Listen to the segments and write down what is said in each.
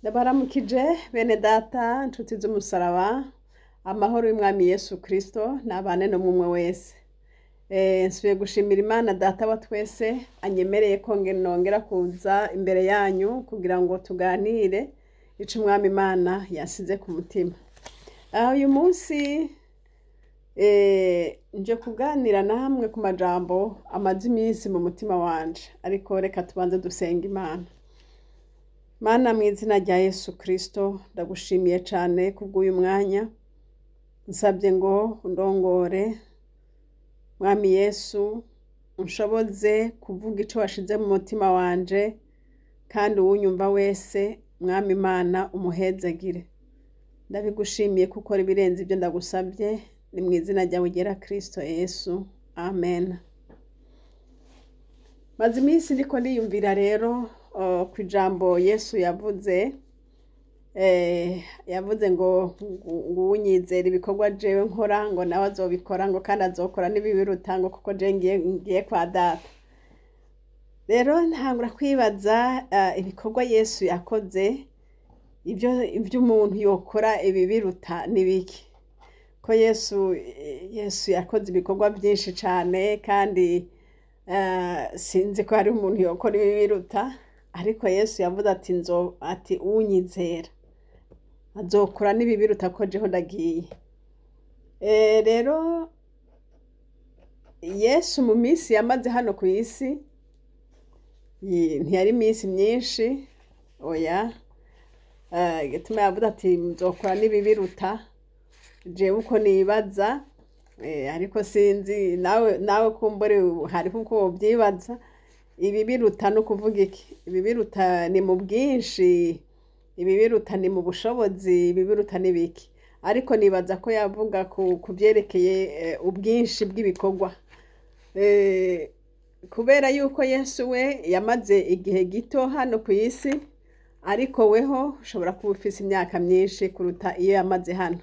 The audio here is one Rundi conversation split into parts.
Ndabaramukije bene data nshuti z'umusaraba, amahoro y'umwami Yesu Kristo nabane n'umwe wese. Nsubiye gushimira Imana data wa twese anyemereye ko nongera kuza imbere yanyu kugira ngo tuganire ico umwami Imana yasize ku mutima. Uyu munsi nje kuganira namwe ku majambo amaze iminsi mu mutima wanje, ariko reka tubanze dusenge Imana. Mana, mu izina rya Yesu Kristo, ndagushimiye cane kubw'uyu mwanya. Nsabye ngo undongore, Mwami Yesu, unshoboze kuvuga ico washize mu mutima wanje, kandi uwunyumva wese, Mwami Imana, umuhezagire. Ndabigushimiye kuko ukora ibirenze ibyo ndagusabye, ni mu izina ryawe ryera Kristo Yesu, amen. Maze iminsi ndiko ndiyumvira rero kw'ijambo Yesu yavuze, yavuze ngo uwunyizera ibikorwa jewe nkora ngo nawe azobikora, ngo kandi azokora n'ibibiruta, ngo kuko jewe ngiye kwa data. Rero ntangura kwibaza ibikorwa Yesu yakoze, ivyo umuntu yokora ibibiruta n'ibiki? Ko Yesu yakoze ibikorwa vyinshi cane, kandi sinzi ko hari umuntu yokora ibibiruta, ariko Yesu yavuze ati ati uwunyizera azokora n'ibibiruta ko jeho ndagiye. Rero Yesu mu minsi yamaze hano kw'isi, ntiyari iminsi myinshi, oya. Igituma yavuze ati nzokora n'ibibiruta, jewe uko nibaza, ariko sinzi nawe kumbure hariho uko wovyibaza. Ibibiruta ni ukuvuga iki? Ibibiruta ni mu bwinshi, ibibiruta ni mu bushobozi, ibibiruta ni biki? Ariko nibaza ko yavuga ku vyerekeye ubwinshi bw'ibikorwa. Kubera yuko Yesu we yamaze igihe gito hano kw'isi, ariko weho ushobora kuba ufise imyaka myinshi kuruta iyo yamaze hano.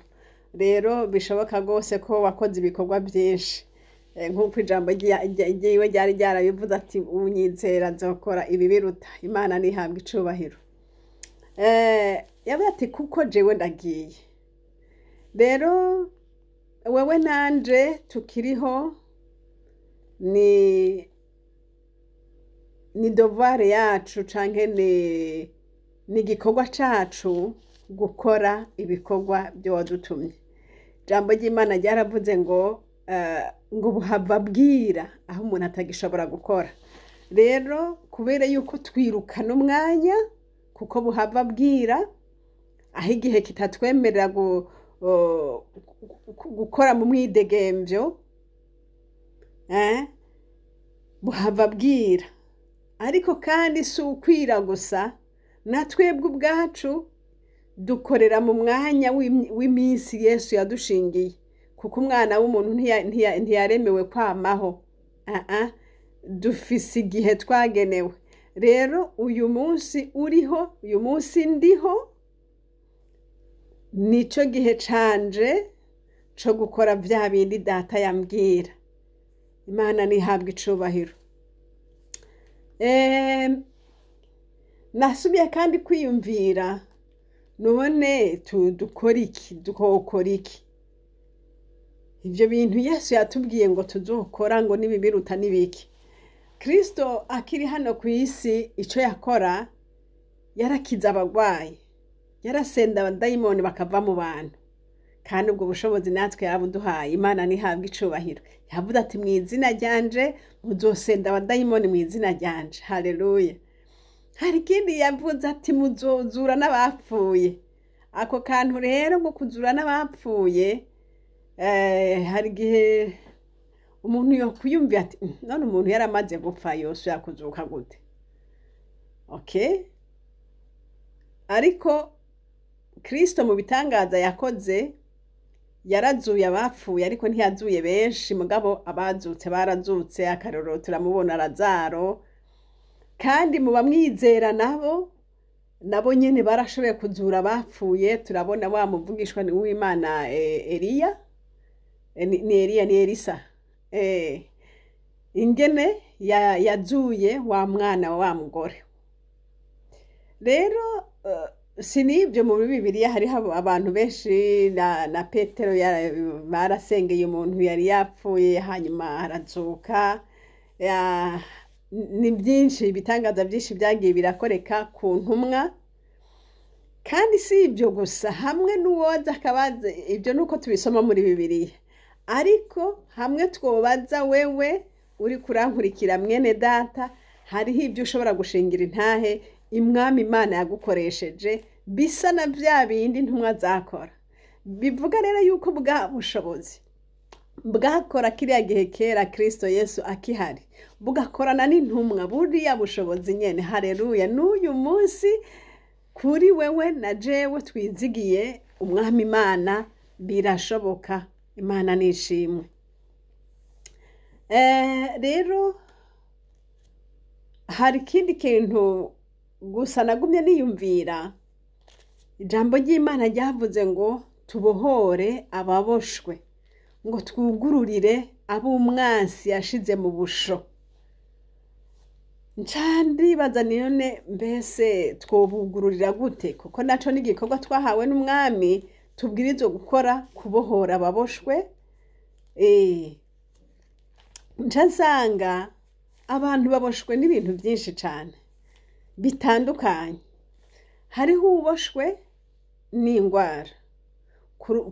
Rero bishoboka rwose ko wakoze ibikorwa vyinshi. Nk'uko ijambo ryiwe ryari ryarabivuze ati uwunyizera azokora ibibiruta. Imana ntihabwe icubahiro. Yavuze ati kuko jewe ndagiye. Rero wewe nanje tukiriho, ni devoir yacu canke ni igikorwa cacu gukora ibikorwa vy'uwadutumye. Ijambo ry'Imana ryaravuze ngo buhava bwira aho umuntu atagishobora gukora. Rero kubera yuko twirukana umwanya, kuko buhava bwira aho igihe kitatwemerera gukora mu mwidegemvyo, buhava bwira. Ariko kandi si ukwira gusa, na twebwe ubwacu dukorera mu mwanya w'iminsi Yesu yadushingiye, kuko umwana w'umuntu ntiyaremewe kwamaho. Dufise igihe twagenewe. Rero uyu munsi uriho, uyu munsi ndiho, nico gihe canje co gukora vya bindi data yambwira. Imana ntihabwe icubahiro. Nasubiye kandi kwiyumvira, none dukora iki, dukokora iki? Ivyo bintu Yesu yatubwiye ngo tuzokora ngo nibibiruta nibiki? Kristo akiri hano kw'isi, ico yakora, yarakiza abagwayi, yarasenda abadayimoni bakava mu bantu. Kandi ubwo bushobozi natwe yarabuduhaye. Imana ntihabwe icubahiro. Yavuze ati mu izina ryanje muzosenda abadayimoni, mu izina ryanje. Haleluya. Hari ikindi yavuze ati muzozura n'abapfuye. Ako kantu rero ngo kuzura n'abapfuye, hari igihe umuntu yokwiyumvira ati none umuntu yaramaze gupfa yosubira kuzuka gute? Okay? Ariko Kristo mu bitangaza yakoze, yarazuye abapfuye, ariko ntiyazuye benshi, mugabo abazutse barazutse. Akarorero turamubona Lazaro. Kandi mu bamwizera nabo nyene barashoboye kuzura abapfuye. Turabona wa muvugishwa w'Imana Eliya, ni Eliya, ni Elisa, ingene yazuye wa mwana wa mugore. Rero Si n'ibyo, muri Bibiliya hariho abantu benshi na Petero barasengeye umuntu yari yapfuye, hanyuma arazuka. Ni byinshi, ibitangaza byinshi byagiye birakoreka ku ntumwa. Kandi si ibyo gusa, hamwe n'uwoza akabaza, ibyo ni uko tubisoma muri Bibiliya, ariko hamwe twobaza wewe uri kurankurikira, mwene data, hariho ibyo ushobora gushingira intahe imwami Imana yagukoresheje bisa na bya bindi intumwa zakora. Bivuga rero yuko bwa bushobozi bwakora kiriya gihe kera Kirisito Yesu akihari, bugakorana n'intumwa, buriya bushobozi nyene, hareruya, n'uyu munsi kuri wewe na jewe twizigiye umwami Imana birashoboka. Imana nishimwe. Rero hari ikindi kintu gusa nagumye niyumvira. Ijambo ry'Imana ryavuze ngo tubohore ababoshwe, ngo twugururire ab'umwansi yashize mu busho. Nca ndibaza, none mbese twobugururira gute? Kuko naco ni igikorwa twahawe n'umwami tubwirizwa gukora, kubohora ababoshwe. Nca nsanga abantu baboshwe n'ibintu byinshi cane bitandukanye. Hariho uwuboshwe n'indwara,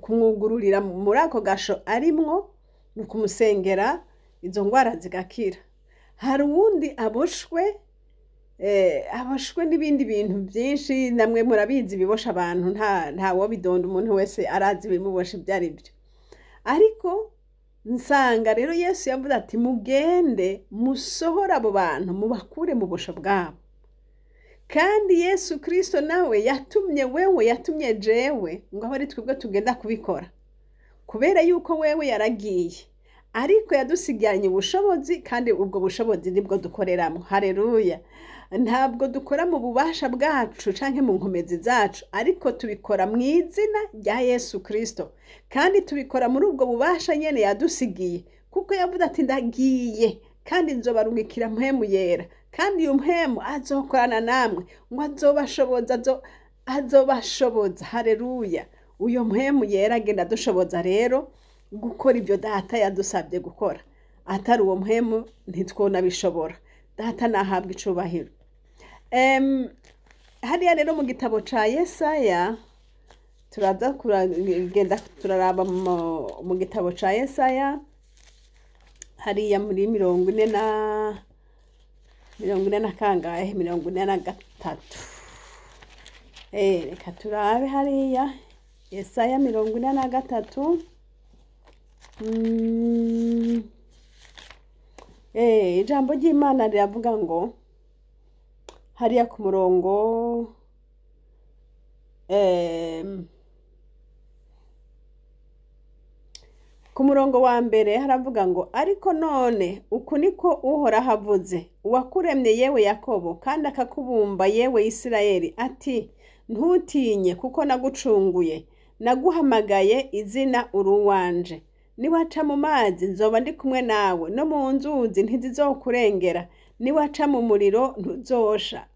kumwugururira muri ako gasho arimwo ni ukumusengera, izo ndwara zigakira. Hari uwundi aboshwe n'ibindi bintu byinshi, namwe murabizi bibosha abantu, nta wobidonda, umuntu wese arazi ibimubosha ibyo ari byo. Ariko nsanga rero Yesu yavuze ati: "Mugende musohore abo bantu, mubakure mu busho bwabo." Kandi Yesu Kirisito nawe yatumye wewe, yatumye jewe ngo abe ari twebwe tugenda kubikora, kubera yuko wewe yaragiye, ariko yadusigaranye ubushobozi, kandi ubwo bushobozi nibwo dukoreramo. Hareruya! Ntabwo dukora mu bubasha bwacu canke mu nkomezi zacu, ariko tubikora mu izina rya Yesu Kirisito, kandi tubikora muri ubwo bubasha nyene yadusigiye, kuko yavuze ati: "Ndagiye, kandi nzobarungikira Mpwemu Yera, kandi uyu Mpwemu azokorana namwe, ngo azobashoboza, azobashoboza." Hareruya! Uyo Mpwemu Yera agenda adushoboza rero gukora ibyo Data yadusabye gukora. Atari uwo Mpwemu ntitwonabishobora. Data nahabwa icubahiro. Hariya rero mu gitabo ca Yesaya, turaza kuragenda turaraba mu gitabo ca Yesaya, hariya muri 40 na kangahe? 43. Reka turabe hariya Yesaya 43. Ijambo ry'Imana riravuga ngo hariya ku murongo wa mbere haravuga ngo: "Ariko none uku niko Uhoraho avuze, uwakuremye yewe Yakobo, kandi akakubumba yewe Isirayeli, ati: Ntutinye, kuko nagucunguye, naguhamagaye izina, uri uwanje. Niwaca mu mazi, nzoba ndi kumwe nawe, no mu nzuzi ntizizokurengera. Niwaca mu muriro, ntuzosha,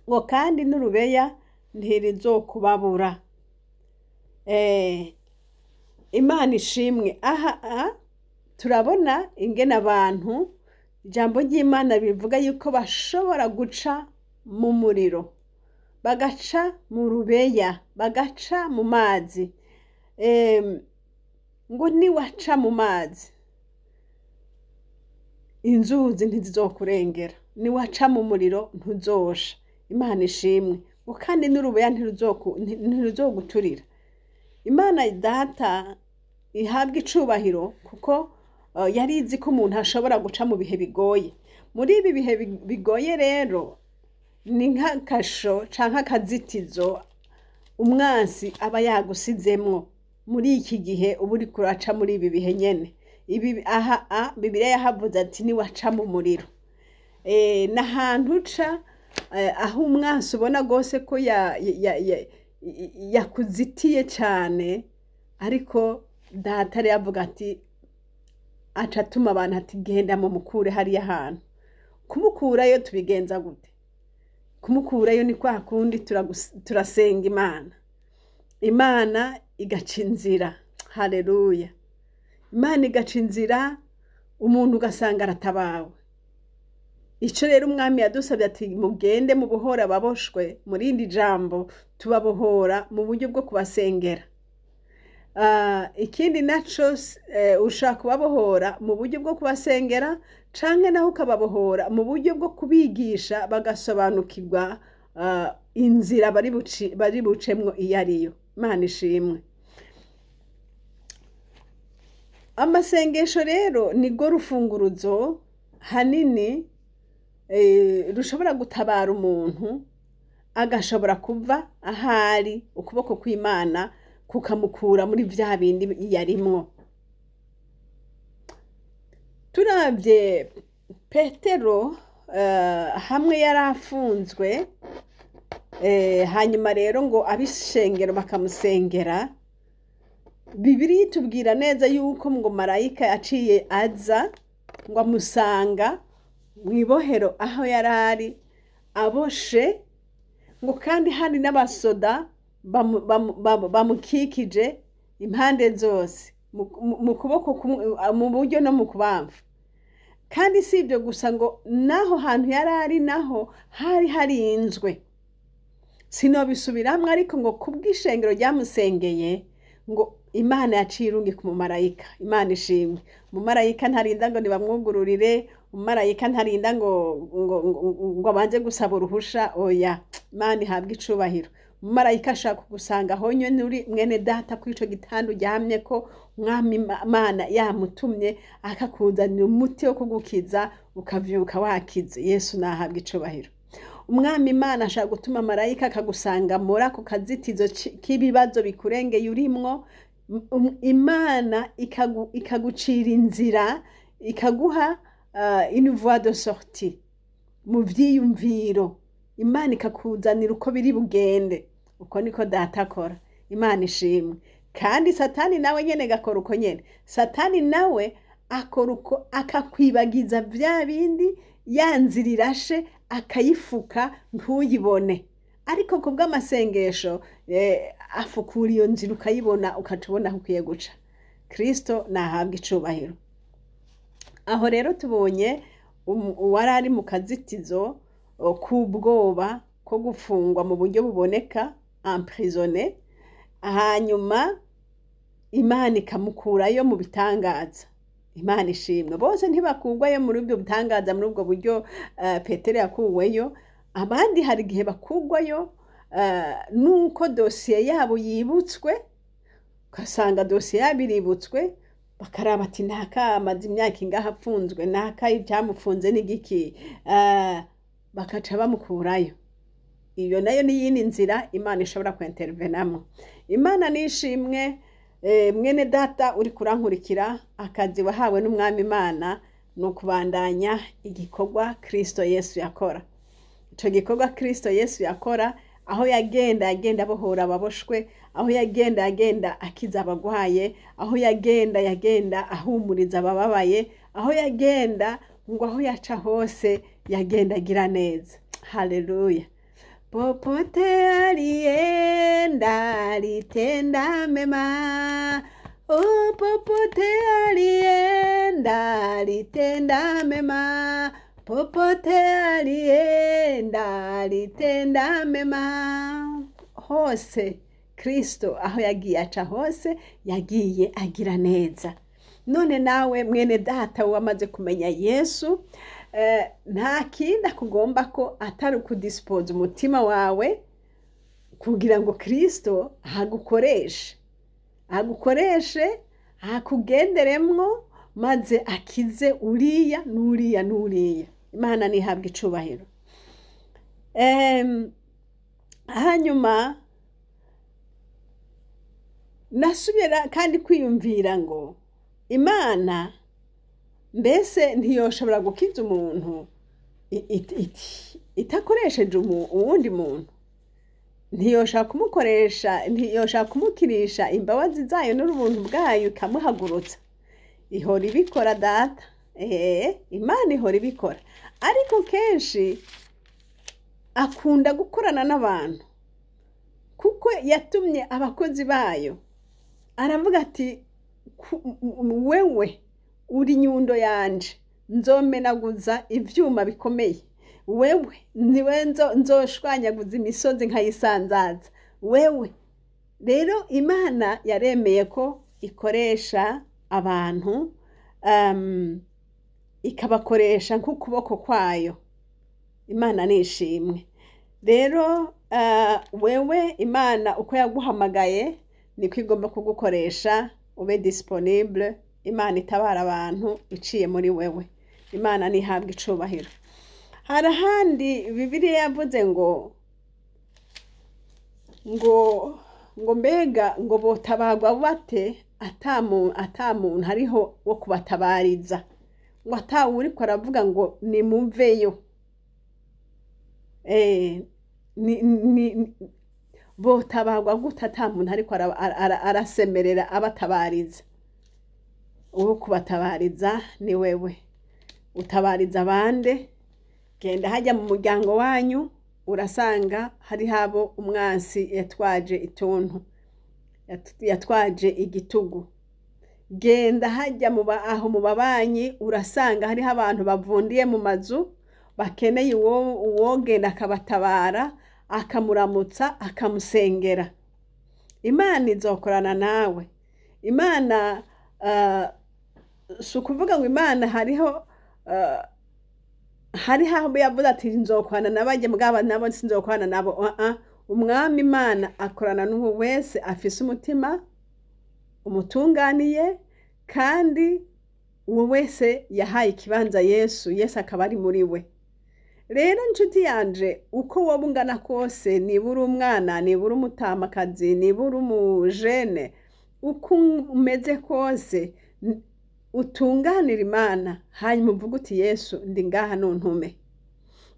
ngo kandi n'urubeya ntirizokubabura." Imana ishimwe. Aha turabona ingene abantu, ijambo ry'Imana bivuga yuko bashobora guca mu muriro, bagaca mu rubeya, bagaca mu mazi. Ngo niwaca mu mazi, inzuzi ntizizokurengera, niwaca mu muriro, ntuzosha. Imana ishimwe. Ngo kandi n'urubeya ntiruzoguturira. Imana Data ihabwa icubahiro, kuko yari izi ko umuntu ashobora guca mu bihe bigoye. Muri ibi bihe bigoye rero ni nk'akasho canke akazitizo umwansi aba yagusizemwo muri iki gihe uba uriko uraca muri ibi bihe nyene. Ibi aha Bibiliya yahavuze ati: "Niwaca mu muriro." N'ahantu uca aho umwansi ubona rwose ko yakuzitiye cane, ariko Data rero avuga ati, aca atuma abantu ati: "Genda mumukure hariya hantu." Kumukurayo tubigenza gute? Kumukurayo ni kwa kundi turasenga Imana, Imana igaca inzira. Haleluya! Imana igaca inzira, umuntu ugasanga aratabawe. Icyo rero umwami yadusabye ati mugende mu buhora ababoshwe, mu rindi jambo tubabohora mu buryo bwo kubasengera. Ikindi naco ushaka kubabohora mu buryo bwo kubasengera, canke naho ukababohora mu buryo bwo kubigisha bagasobanukirwa inzira bari bucemwo iyo ariyo. Imana ishimwe. Amasengesho rero nirwo rufunguruzo hanini rushobora gutabara umuntu agashobora kuva ahari, ukuboko kw'Imana kukamukura muri vya bindi yarimwo. Turavye Petero hamwe yari afunzwe, hanyuma rero ngo ab'ishengero bakamusengera, Bibiliya itubwira neza yuko ngo marayika yaciye aza ngo amusanga mw'ibohero aho yari ari aboshe, ngo kandi hari n'abasoda bamukikije impande zose, mu kuboko kumwe, mu buryo no mu kubamfu. Kandi si ibyo gusa, ngo naho hantu yari ari naho hari harinzwe. Sinobisubiramwo, ariko ngo kubw'ishengero ryamusengeye ngo Imana yaciye irungika umumarayika. Imana ishimwe. Umumarayika ntarinda ngo nibamwugururire, umumarayika ntarinda ngo abanze gusaba uruhusha, oya. Imana ihabwe icubahiro. Umumarayika ashaka kugusanga aho nyene uri, mwene data, kuri ico gitanda uryamyeko, Umwami Imana yamutumye akakuzanira umuti wo kugukiza, ukavyuka wakize. Yesu nahabwe icubahiro. Umwami Imana ashaka gutuma marayika akagusanga muri ako kazitizo k'ibibazo bikurengeye urimwo, Imana ikagucira inzira, ikaguha une voie de sortie mu vyiyumviro. Imana ikakuzanira uko biri bugende. Uko niko data akora. Imana ishimwe. Kandi Satani nawe nyene gakora uko nyene. Satani nawe akora uko, akakwibagiza vya bindi, ya nzira irashe akayifuka ntuyibone. Ariko ku bw'amasengesho afukura iyo nzira ukayibona, ukaca ubona aho ukwiye guca. Kristo nahabwe icubahiro. Aho rero tubonye uwari ari mu kazitizo k'ubwoba ko gufungwa mu buryo buboneka, emprisonné, hanyuma Imana ikamukurayo mu bitangaza. Imana ishimwe. Bose ntibakugwayo muri ubwo bitangaza, muri ubwo buryo Petero yakuweyo. Abandi hari igihe bakugwayo nuko dosiye yabo yibutswe, ugasanga dosiye yabo iributswe, bakaraba ati naka amaze imyaka ingahe apfunzwe, naka ibyamufunze n'igiki, bakaca bamukurayo. Iyo nayo ni iyindi nzira Imana ishobora kwintervenamwo. Imana nishimwe. Mwene data uri kurankurikira, akazi wahawe n'Umwami Imana ni ukubandanya igikorwa Kristo Yesu yakora. Ico gikorwa Kristo Yesu yakora, aho yagenda yagenda abohora ababoshwe, aho yagenda yagenda akiza abagwaye, aho yagenda yagenda ahumuriza abababaye, aho yagenda ngo aho yaca hose yagenda agira neza. Haleluya. Popote alienda alitenda mema. Oh, popote alienda alitenda mema. Popote alienda alitenda mema. Hose Kristo aho yagiye aca hose yagiye agira neza. None nawe mwene data wamaze kumenya Yesu, nta kindi akugomba ko atari ukudispoza umutima wawe kugira ngo Kristo agukoreshe, agukoreshe, akugenderemwo, maze akize uriya n'uriya n'uriya. Imana nihabwe icubahiro. Hanyuma nasubira kandi kwiyumvira ngo Imana mbese ntiyoshobora gukiza umuntu itakoresheje uwundi muntu? Ntiyoshobora kumukoresha, ntiyoshobora kumukirisha imbabazi zayo n'ubuntu bwayo ikamuhagurutsa? Ihora ibikora data. Imana ihora ibikora, ariko kenshi Akunda gukorana n'abantu kuko yatumye abakozi bayo, aravuga ati: "Wewe uri nyundo yanje, nzomenaguza ivyuma bikomeye, wewe niwe nzoshwanyaguza imisozi nkayisanzaza wewe." Rero Imana yaremeye ko ikoresha abantu, ikabakoresha nk'ukuboko kwayo. Imana ni ishimwe. Rero wewe, Imana uko yaguhamagaye niko igomba kugukoresha. Ube disponible, Imana itabara abantu iciye muri wewe. Imana ntihabwe icubahiro. Hari ahandi Bibiliya yavuze ngo mbega ngo botabagwa bate ata muntu hariho wo kubatabariza, ngo atawe uriko aravuga ngo nimuveyo? Botabagwa gute ata muntu ariko arasemerera abatabariza? Uwo kubatabariza ni wewe. Utabariza abande? Genda hajya mu muryango wanyu, urasanga hariho abo umwansi yatwaje ituntu, yatwaje igitugu. Genda hajya aho mu babanyi, urasanga hariho abantu bavundiye mu mazu bakeneye uwogenda akabatabara, akamuramutsa, akamusengera. Imana izokorana nawe. Imana si ukuvuga ngo Imana hariho aho yavuze ati: "Nzokorana n'abajya mugabo nabo sinzokorana nabo." Umwami Imana akorana n'uwo wese afise umutima umutunganiye, kandi uwo wese yahaye ikibanza Yesu, Yesu akaba ari muri we. Rero nshuti yanje, uko woba ungana kose, niba uri umwana, niba uri umutamakazi, niba uri umujene, uko umeze kose, utunganira Imana, hanyuma uvuge uti: "Yesu, ndi ngaha, nuntume."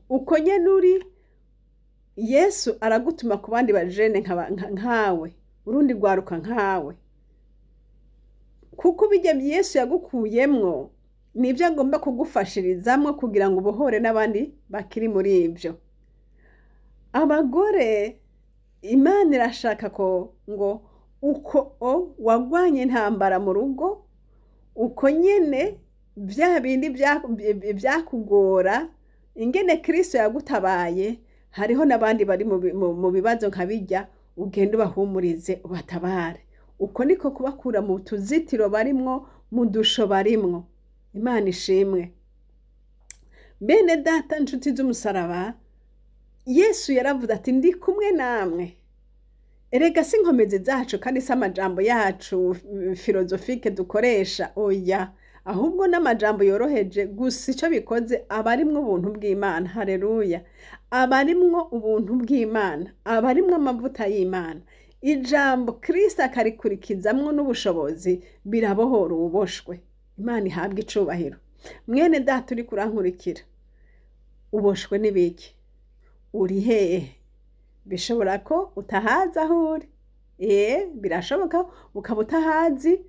Uko nyene uri, Yesu aragutuma ku bandi bajene nkawe, urundi rwaruka nkawe, kuko bijya Yesu yagukuyemwo nibyo agomba kugufashirizamwo kugira ngo ubohore n'abandi bakiri muri ibyo. Abagore, Imana irashaka ko ngo uko wagwanye intambara mu rugo, uko nyene bya bindi byakugora, ingene Kristo yagutabaye, hariho n'abandi bari mu bibazo nka bijya, ugende ubahumurize, ubatabare. Uko niko kubakura mu tuzitiro barimwo, mu dusho barimwo. Imana ishimwe. Bene data, nshuti z'umusaraba, Yesu yaravuze ati: "Ndi kumwe namwe." Erega si inkomezi zacu, kandi si amajambo yacu philosophique dukoresha, oya, ahubwo n'amajambo yoroheje gusa. Icyo bikoze, aba arimwo ubuntu bw'Imana. Hareruya! Aba arimwo ubuntu bw'Imana, aba arimwo amavuta y'Imana. Ijambo Kirisita akarikurikizamwo n'ubushobozi, birabohora ububoshwe. Imana ihabwa icubahiro. Mwene data uri kurankurikira, uboshwe n'ibiki? Uri hehe? Bishobora ko utahazi aho uri. Birashoboka ukaba utahazi,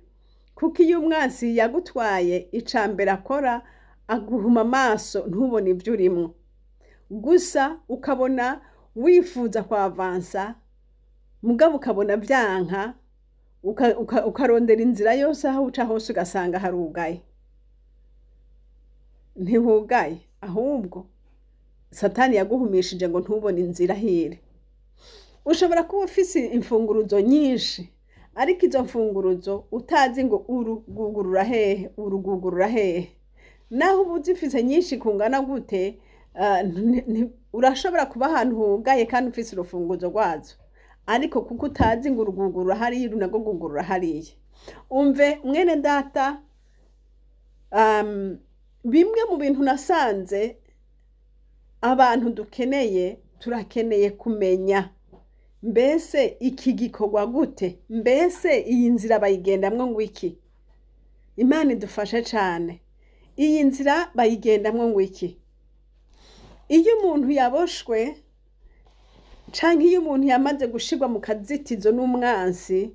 kuko iyo umwansi yagutwaye, icambere akora aguhuma amaso, ntubone ibyo urimwo. Gusa ukabona wifuza kwavansa, mugabo ukabona byanka, ukarondera inzira yose, aho uca hose ugasanga harugaye. Ntihugaye, ahubwo Satani yaguhumishije ngo ntubone inzira hire. Ushobora kuba ufise imfunguruzo nyinshi, ariko izo mfunguruzo utazi ngo uru rwugurura hehe, uru rwugurura hehe. Naho uba uzifise nyinshi kungana gute, urashobora kuba ahantu hugaye kandi ufise urufunguzo rwazo, ariko kuko utazi ngo urwugurura hariya, uru narwo rwugurura hariya. Umve mwene data, bimwe mu bintu nasanze abantu dukeneye, turakeneye kumenya: mbese iki gikorwa gute? Mbese iyi nzira bayigendamwo ngo iki? Imana idufashe cyane. Iyi nzira bayigendamwo ngo iki? Iyo umuntu yaboshwe canke iyo umuntu yamaze gushirwa mu kazitizo n'umwansi,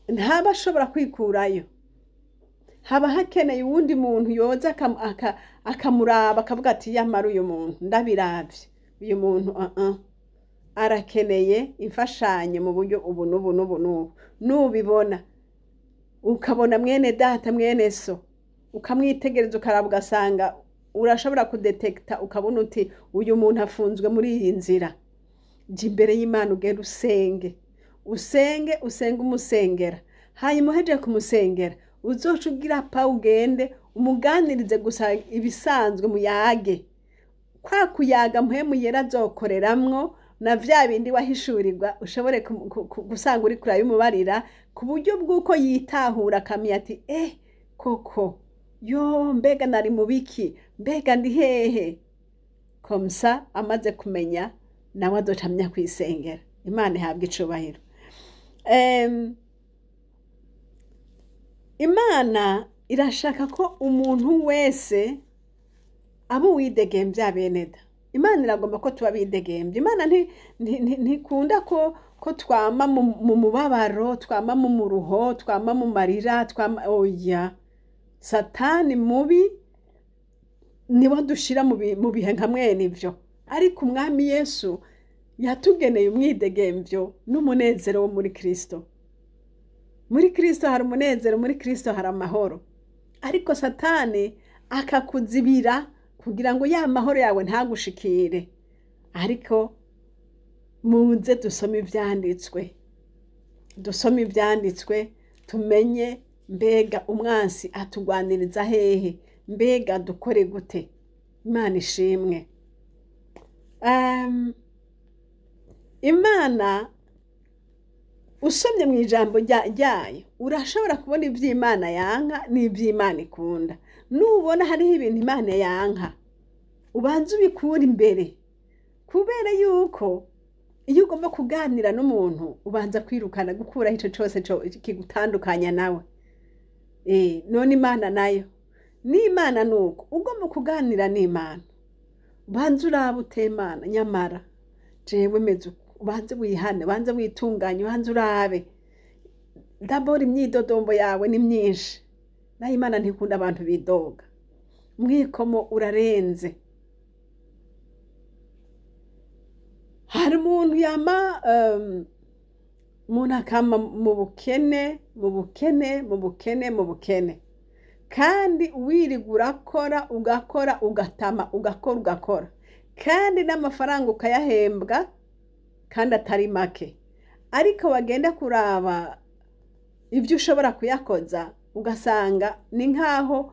ntaba ashobora kwikurayo. Haba hakeneye uwundi muntu yoza. akamuraba akavuga ati yamara uyu muntu ndabiravye, uyu muntu arakeneye imfashanyo mu buryo ubu n'ubu n'ubu n'ubu. Nubibona ukabona mwene data mwene so, ukamwitegereza ukaraba ugasanga urashobora kudetekta, ukabona uti uyu muntu afunzwe muri iyi nzira. Jya imbere y'Imana ugende usenge, usenge, usenge umusengera. Hanyuma uhejeje kumusengera uzoca ugira pa ugende umuganirize gusa ibisanzwe, muyage kwa kuyaga Mpwemu Yera azokoreramwo na vya bindi wahishurirwa, ushobore gusanga uriko urabimubarira ku buryo bw'uko yitahura akamenya ati koko yo mbega nari mu biki, mbega ndi hehe. Comme ça amaze kumenya nawe azoca amenya kwisengera. Imana ihabwe icubahiro. Imana irashaka ko umuntu wese aba uwidegemvya bene da. Imana iragomba ko tuba bidegemvya. Imana ntikunda ko twama mu mubabaro, twama mu muruho, twama mu marira, twama oya. Satani mubi niwe adushira mu bihe nka mwene ivyo. Ariko Umwami Yesu yatugeneye umwidegemvyo n'umunezero wo muri Kristo. Muri Kristo hari umunezero, muri Kristo hari amahoro. Ariko Satani akakuzibira kugira ngo ya mahoro yawe ntagushikire. Ariko muze dusome ivyanditswe, dusome ivyanditswe tumenye mbega umwansi atugwaniriza hehe, mbega dukore gute. Imana ishimwe. Imana usomye mu ijambo ryayo urashobora kubona ivy'Imana yanka n'ivy'Imana ikunda. Nubona hariho ibintu Imana yanka ubanze ubikure imbere, kubera yuko iyo ugomba kuganira n'umuntu ubanza kwirukana gukuraho ico cose kigutandukanya nawe. None Imana nayo n'Imana nuko ugomba kuganira n'Imana ubanze urabe utemana, nyamara jewe meze uku, ubanze wihane, ubanze witunganye, ubanze urabe dabora imyidodombo yawe ni myinshi. Nayo Imana ntikunda abantu bidoga, umwikomo urarenze. Hari umuntu yama umuntu akama mu bukene, mu bukene, mu bukene, mu bukene, kandi wirirwa urakora ugakora ugatama ugakora ugakora, kandi n'amafaranga ukayahembwa kandi atari make, ariko wagenda kuraba ibyo ushobora kuyakoza ugasanga ni nkaho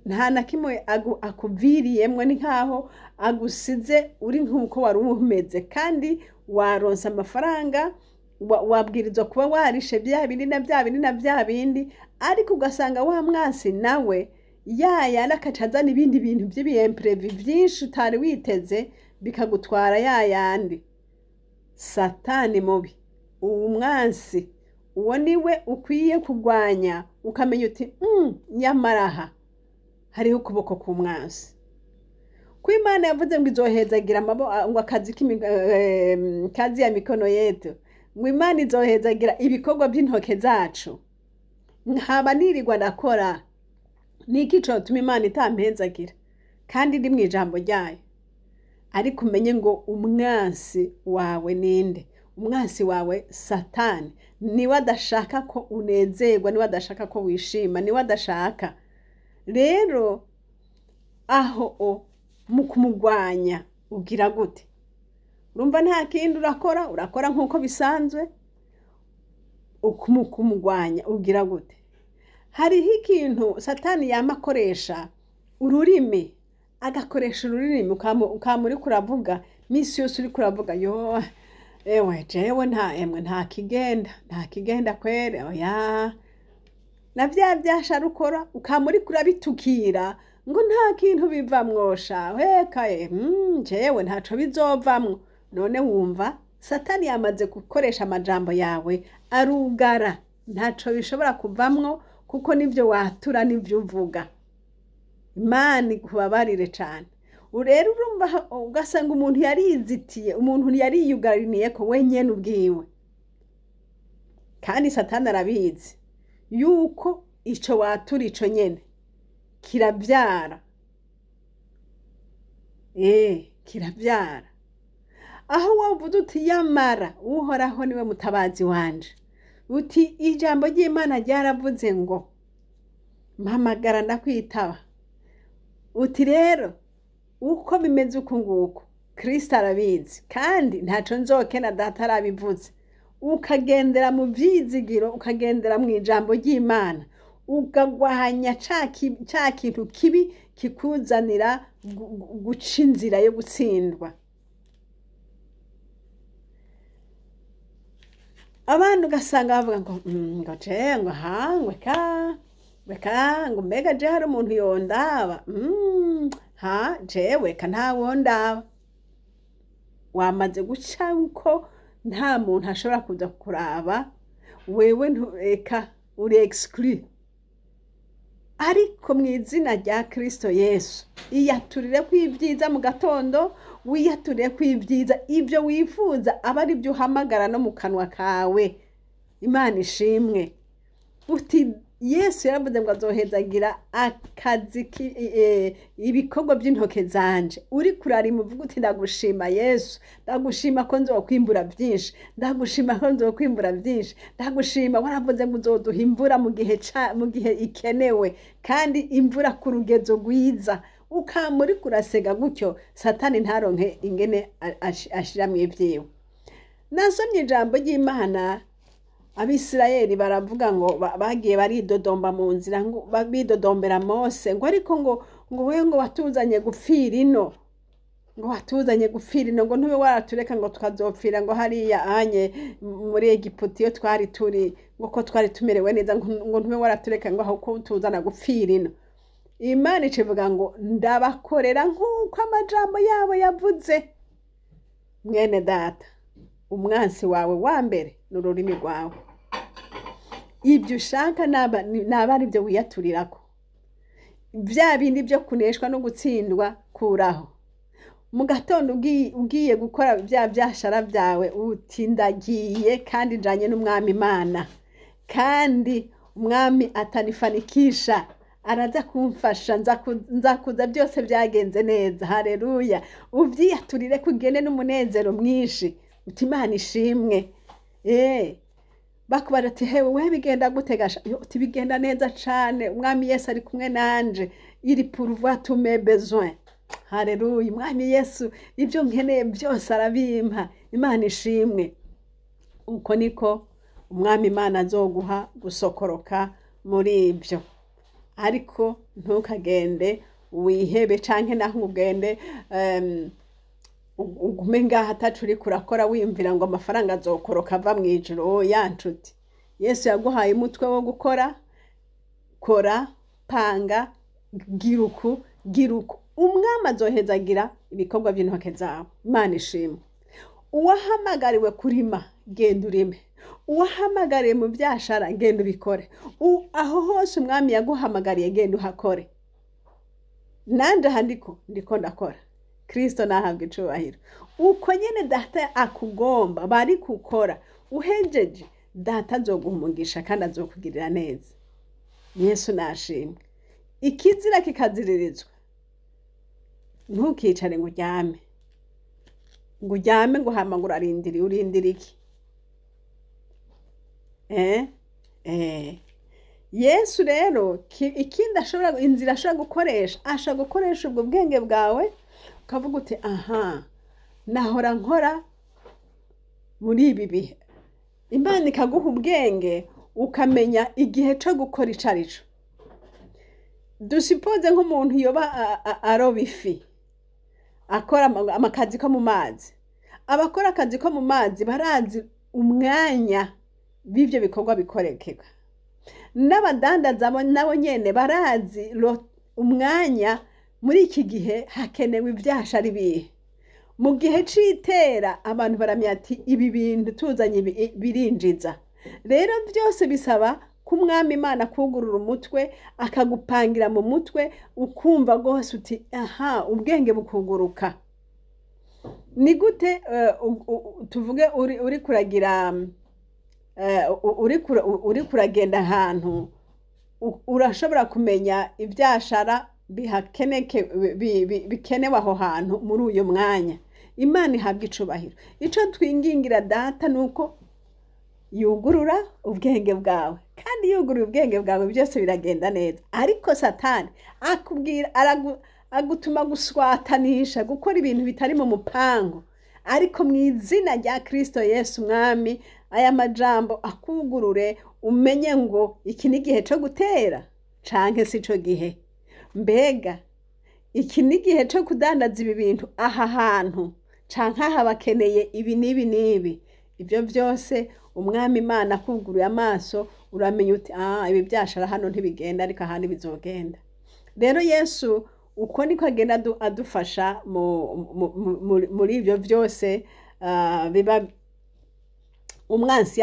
nta na kimwe akuviriyemwo, ni nkaho agusize uri nk'uko wari umeze, kandi waronse amafaranga wabwirizwa kuba warishe bya bindi na bya bindi na bya bindi, ariko ugasanga wa mwansi nawe yayandi akaca azana ibindi bintu vy'ibiyemprevi vyinshi utari witeze bikagutwara yayandi. Satani mubi, uwo mwansi uwo niwe ukwiye kurwanya, ukamenya uti nyamara aha hariho ukuboko k'umwansi. Ko Imana yavuze ngo izohezagira ngo akazi kazi ya mikono yetu, ngo Imana izohezagira ibikorwa by'intoke zacu, nkaba nirirwa ndakora niki cotuma Imana itampezagira kandi ndi mu ijambo ryayo. Ariko umenye ngo umwansi wawe ninde? Umwansi wawe Satani niwe adashaka ko unezerwa, niwe adashaka ko wishima, niwe adashaka. Rero aho mu kumugwanya ugira gute? Urumva nta kindi urakora, urakora nk'uko bisanzwe. Mu kumugwanya ugira gute? Hariho ikintu Satani yama akoresha ururimi, agakoresha ururimi ukama uriko uravuga misi yose, uriko uravuga yo ewe jewe nta emwe nta kigenda, nta kigenda kwere, oya na vya vyashara ukora ukama uriko urabitukira ngo nta kintu bivamwo sha, hekaye jewe ntaco bizovamwo. None wumva Satani yamaze gukoresha amajambo yawe arugara, ntaco bishobora kuvamwo kuko nivyo watura nivyo uvuga. Imana ikubabarire cane. Rero urumva ugasanga umuntu yarizitiye, umuntu yariyugaraniye ko wenyene ubwiwe, kandi Satani arabizi yuko ico watura ico nyene kiravyara. Kirabyara. Aho wavuze uti yamara Uhoraho niwe mutabazi wanje, uti ijambo ry'Imana ryaravuze ngo mpamagara ndakwitaba, uti rero uko bimeze uku nguku Kristo arabizi kandi ntaco nzokena Data arabivuze. Ukagendera mu vyizigiro, ukagendera mu ijambo ry'Imana, ukagwanya ca kintu kibi kikuzanira guca inzira yo gutsindwa. Abandi ugasanga bavuga ngo ngo je ngo ha ngo eka eka ngo mbega je hari umuntu yondaba, ha jewe eka ntawondaba. Wamaze guca uko nta muntu ashobora kuza kukuraba wewe, eka uri exclu. Ariko mu izina rya Kristo Yesu, iyaturire kw'ibyiza mu gatondo, wiyaturire kw'ibyiza, ibyo wifuza aba ari byo uhamagara no mu kanwa kawe. Imana ishimwe. Uti Yesu yaravuze ngo azohezagira akazi ibikorwa by'intoke zanje. Uri kurarima uvuga uti ndagushima Yesu, ndagushima ko nzokwimbura byinshi, ndagushima ko nzokwimbura byinshi, ndagushima waravuze ngo uzoduha imvura mu gihe ikenewe, kandi imvura ku rugezo rwiza. Ukamuri kurasega gutyo, Satani ntaronke ingene ashiramwo ivyiwe. Nasomye ijambo ry'Imana, Abisirayeli baravuga ngo bagiye baridodomba mu nzira, ngo bidodombera Mose ngo ariko ngo wewe ngo watuzanye gupfira ino, ngo watuzanye gupfira ino, ngo ntube waratureka ngo tukazopfira ngo hariya anye muri Egiputa iyo twari turi, ngo ko twari tumerewe neza, ngo ntube waratureka ngo aho ko tuzana gupfira ino. Imana ikivuga ngo ndabakorera nk'uko amajambo yabo yavuze. Mwene data, umwansi wawe wa mbere ni ururimi rwawe. Ibyo ushaka naba ari byo wiyaturirako. Bya bindi byo kuneshwa no gutsindwa kuraho. Mu gatondo ugiye gukora bya byashara byawe, uti ndagiye kandi njanye n'Umwami Imana, kandi Umwami atanifanikisha, araza kumfasha, nzakuza byose byagenze neza. Haleluya. Ubyiyaturire kugene n'umunezero mwinshi, uti Imana ishimwe. Bakubara ati hewe we bigenda gute gasha? Uti bigenda neza cane, Umwami Yesu ari kumwe nanje, il pourvoit tous mes besoins. Haleluya. Umwami Yesu ibyo nkeneye byose arabimpa. Imana ishimwe. Uko niko Umwami Imana azoguha gusokoroka muri ibyo. Ariko ntukagende wihebe canke naho ugende ugume ngaha atacu uriko urakora wiyumvira ngo amafaranga azokoroka ava mw'ijuru. Oya nshuti, Yesu yaguhaye umutwe wo gukora. Kora, panga, giruku giruku, Umwami azohezagira ibikorwa by'intoke zawe. Imana ishimwe. Uwahamagariwe kurima, genda urime. Uwahamagariwe mu byashara, genda ubikore. Aho hose Umwami yaguhamagariye, genda uhakore. Nanje aha ndiko ndakora. Kristo nahabwa icubahiro. Uko nyene Data akugomba bari gukora, uhejeje Data azoguha umugisha kandi azokugirira neza. Yesu nashimwe. Ikizira kikaziririzwa, ntukicare ngo uryame, ngo uryame ngo hama ngo urarindiriye. Urindira iki? Yesu rero ikindi ashobora, inzira ashobora gukoresha, ashobora gukoresha ubwo bwenge bwawe, ukavuga uti aha nahora nkora muri ibi bihe. Imana ikaguha ubwenge ukamenya igihe cyo gukora ico arico. Dusipoze nk'umuntu yoba aroba ifi, akora amakazi ko mu mazi. Abakora akazi ko mu mazi barazi umwanya b'ivyo bikorwa bikorekeka. N'abadandaza nabo nyene barazi umwanya muri iki gihe hakenewe ivyasha ari bihe. Mu gihe c'itera abantu baramya ati ibi bintu tuzanye birinjiza. Rero byose bisaba ko Umwami Imana kugurura umutwe, akagupangira mu mutwe, ukumva rwose uti aha, ubwenge bukuguruka. Ni gute tuvuge uri kuragira, uri kuragenda ahantu, urashobora kumenya ivyashara bihakeneke bikenewe aho hantu muri uyu mwanya. Imana ihabwa icubahiro. Ico twingingira Data ni uko yugurura ubwenge bwawe, kandi yuguruye ubwenge bwawe byose biragenda neza. Ariko Satani akubwira, agutuma guswatanisha, gukora ibintu bitari mu mupango. Ariko mu izina rya Kristo Yesu Mwami, aya majambo akugurure, umenye ngo iki ni igihe cyo gutera canke si cyo gihe. Mbega iki ni igihe cyo kudandaza ibi bintu aha hantu canke aha bakeneye ibi n'ibi n'ibi. Ibyo byose Umwami Imana akuguruye amaso, uramenya uti ibi byashara hano ntibigenda, ariko ahandi bizogenda. Rero Yesu uko niko agenda adufasha muri ibyo byose biba umwansi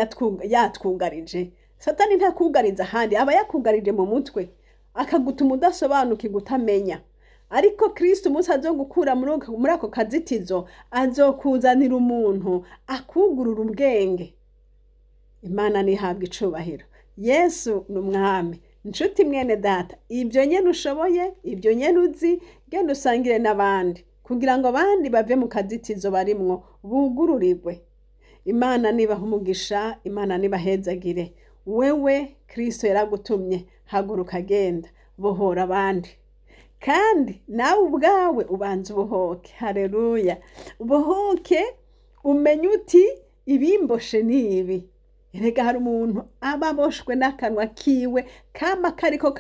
yatwugarije. Satani ntakugariza ahandi, aba yakugarije mu mutwe, akagutuma udasobanukirwa, utamenya. Ariko Kristo umunsi azogukura muri ako kazitizo, azokuzanira umuntu akugurura ubwenge. Imana ntihabwa icubahiro. Yesu ni Umwami. Nshuti mwene Data, ibyo nyene ushoboye, ibyo nyene uzi, genda usangire n'abandi kugira ngo abandi bave mu kazitizo barimwo bugururirwe. Imana nibaha umugisha, Imana nibahezagire. Wewe Kristo yaragutumye, haguruka genda bohora abandi, kandi nawe ubwawe ubanza ubohoke. Haleluya! Ubohoke, umenye uti ibimboshe ni ibi. Erega hari umuntu aba aboshwe n'akanwa kiwe, kama kariko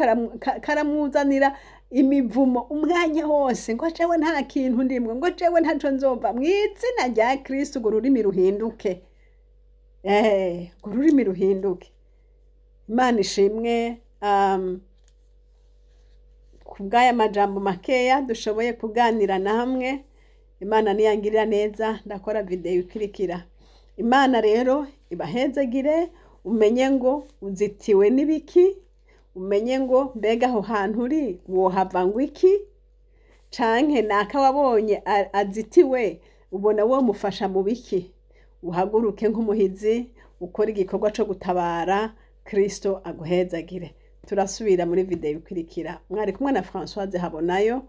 karamuzanira imivumo umwanya wose, ngo jewe nta kintu ndimwe, ngo jewe ntaco nzova. Mu izina rya Kristo urwo rurimi ruhinduke, urwo rurimi ruhinduke. Imana ishimwe kubw'aya majambo makeya dushoboye kuganira namwe. Imana niyangirira neza ndakora video ikurikira. Imana rero ibahezagire, umenye ngo uzitiwe n'ibiki, umenye ngo mbega aho hantu uri wohava ngo iki, canke naka wabonye azitiwe ubona wo mufasha mu biki. Uhaguruke nk'umuhizi, ukore igikorwa co gutabara. Kristo aguhezagire. Turasubira muri video ikurikira. Mwari kumwe na Françoise Habonayo.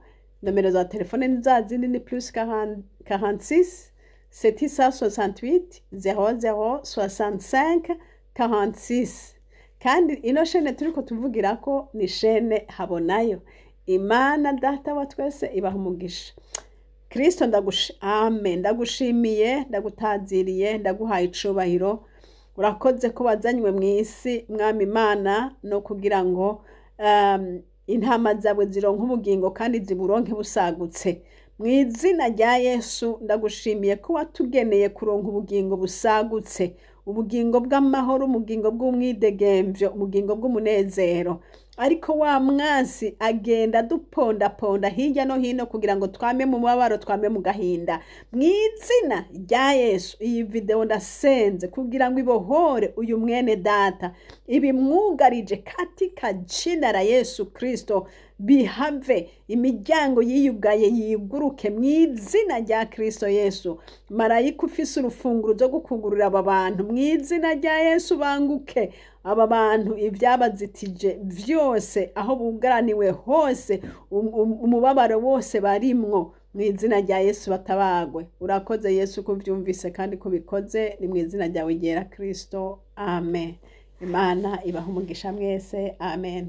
Nomero za telefone ni za zindi, ni plus 46 768 00 65 46. Kandi ino shene turiko tuvugirako ni shene Habonayo. Imana Data wa twese ibaha umugisha. Kristo amen, ndagushimiye, ndagutaziriye, ndaguhaye icubahiro. Urakoze ko wazanywe mu isi, Mwami Imana, no kugira ngo intama zawe zironke ubugingo kandi ziburonke busagutse. Mu izina rya Yesu ndagushimiye ko watugeneye kuronka ubugingo busagutse, ubugingo bw'amahoro, ubugingo bw'umwidegemvyo, ubugingo bw'umunezero. Ariko wa mwansi agenda adupondaponda hirya no hino kugira ngo twame mu mubabaro, twame mu gahinda. Mu izina rya Yesu iyi video ndasenze kugira ngo ibohore uyu mwene Data, ibimwugarije katika jina la Yesu Kristo bihave, imiryango yiyugaye yiguruke mu izina rya Kristo Yesu. Marayika ufise urufunguruzo rwo kugurura aba bantu mu izina rya Yesu, banguke aba bantu ibyabazitije byose, aho bugaraniwe hose, umubabaro wose barimwo, mu izina rya Yesu batabagwe. Urakoze Yesu ko uvyumvise kandi ko ubikoze, ni mu izina ryawe ryera Kristo, amen. Imana ibahe umugisha mwese, amen.